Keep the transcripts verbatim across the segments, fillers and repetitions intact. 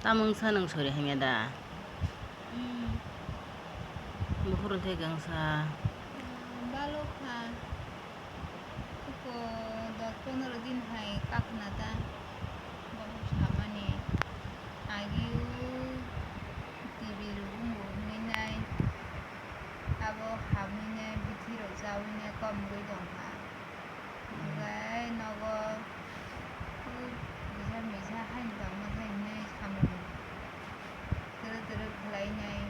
Tamo wngsa nwng sori hamya da? Hmm. Buphuru thai khe wngsa. Hmm, balok kha. Iko dos pondro din hai kakhna ta. Bobo samani. Agi o T V rok wngbo hwnwi nai. Abo hamwi nai, bithi rok chawi nai, kom wngwi tong kha. Hwnkhe nogo, o, kisa misa haino tongma thai hwnwi samung twrwk twrwk khlainai,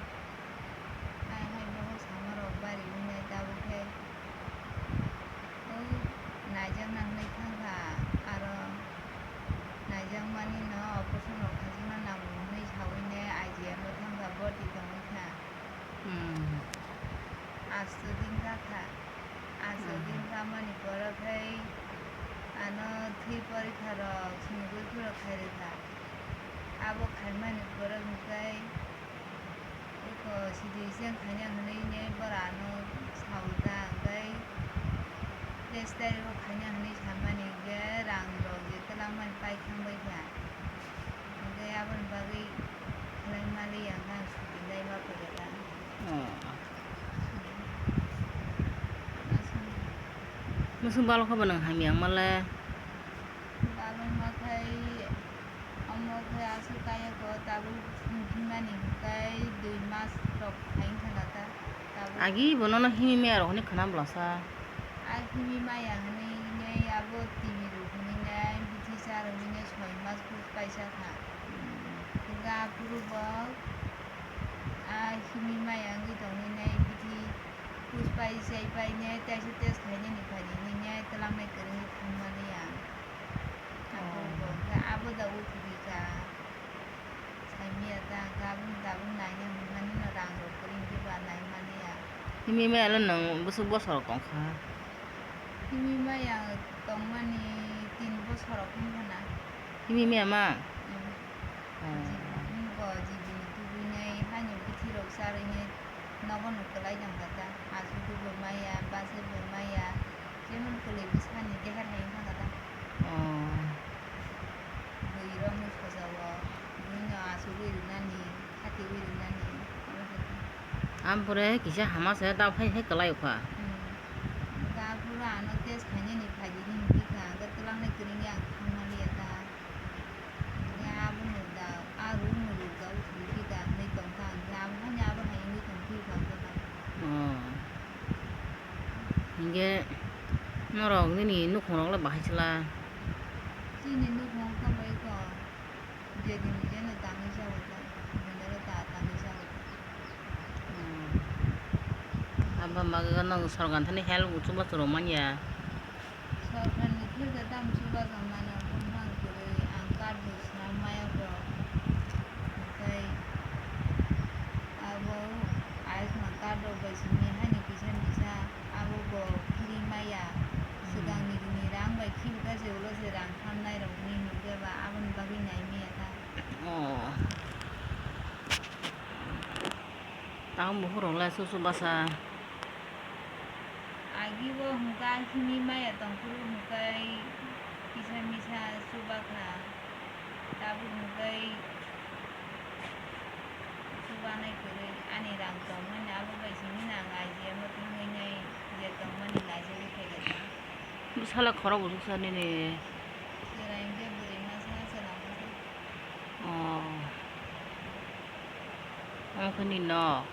hai hai bokhok samarok bariwi nai tabukhe, o, naijakna hwnwi thangkha, aro naijakmani no operation rok khaijakna nango hwnwi sawi nai I G M o thangkha, boti tongwi kha. Hmm. Asto din kakha. Asto Hmm. din kamani pore khai ano thwi porikha rok sumugwi phuru khairikha. Abo khaimani pore hwnkhe eko C T scan khaina hwnwi nai bora ano sawi ta hwnkhe test taibo khaina hwnwi samani hwnkhe rang rok je twlangmani pai thangbai kha. Hwnkhe aboni bagwi khlai maliya wngkha ang suti lai ma phaikha. Oh. Aswk. Bwswk balokha bo nwng hamya wngmale? Balokma khai omo khe aswk kaya kho tabuk himani hwnkhe dui mas rok hai wngkha na ta tabuk. Agi bo nono himwi maya rok hwnwi khwna bwlasa. A himwi maya hwnwi nai abo T V rok hwnwi nai bithi cha rwngwi nai soi mas phuru paisa kha. Hwnkhe aphuru bo a himwi maya wngwi tongwi nai bithi push pai chai pai nai taisa test khainani phaidi hwnwi nai twlangnai kwrwngwi thangmani ang. Aphuru bo Oh. hwnkhe abo da uthugwi kha. Saimaya ta, gabung gabung naina hwnmani no rang rok kwrwi hwnkhe ba naimani ya. Himwi maya le nwng bwswk bosor tong kha? Himwi maya tongmani tin bosor rok wngkha na. Himwi maya ma? Hmm. Oh. Jibini, oh, jibini tubui nai, haino bithi rok charwi nai, nogo no kwlai tong kha ta. Aswk bo maya, bwswk bo maya, jemon kwlwi bwsani deher hai wngkha ta. Oh. Bwrwi rok no soja o, bini no achugwi rwnani, khatiwi rwnani, abo hai khe. Ampore kisa hama se ta phai hai kwlai kha. Hmm. Hwnkhe aphuru ano test khainani phaidi hwnwi kha, hwnkhe twlangnai kwrwngwi ang thangmani ya ta. Hwnkhe abono da, a room no rwkha, uthilwi kha, hwnwi tongkha, hwnkhe abo haino abo hai wngwi tongphuru kha, hwnkhe ba. Oh. Hwnkhe norok nini nukhungrok le bahai chwla? Chini nukhung wngkha bai kho, jedini jeno tangwi jago ta, bini oro ta tangwi jago ta. Hmm. Abo bagwi nwng sorkar thani help chubachu rw manya? Sorkar ni thik da tamo chubachu mano, buphang kwrwi ang card bo swnam maya kho. Tei abo Ayushman card rok bai simi haino kisa misa abo bo free maya. Hmm. Swkang ni rang bai khibi kha se ulo se rang thamnai rok hinwi hwnkhe ba aboni bagwi nai maya ta. Oh. Tamo buphuru le su su basa. Agi bo hwnkha himwi maya tongphuru hwnkhe kisa misa chuba kha. Tabuk hwnkhe chubanai kwrwi ani rang tongmani abo bai simi nang I G M o thangwi nai je tongmani laijagwi phaikha ta. Bwsala khorok buchuksa nini. Chwrai hwnkhe bwrwi masa chwla masa. Oh. Omo khe nini nok.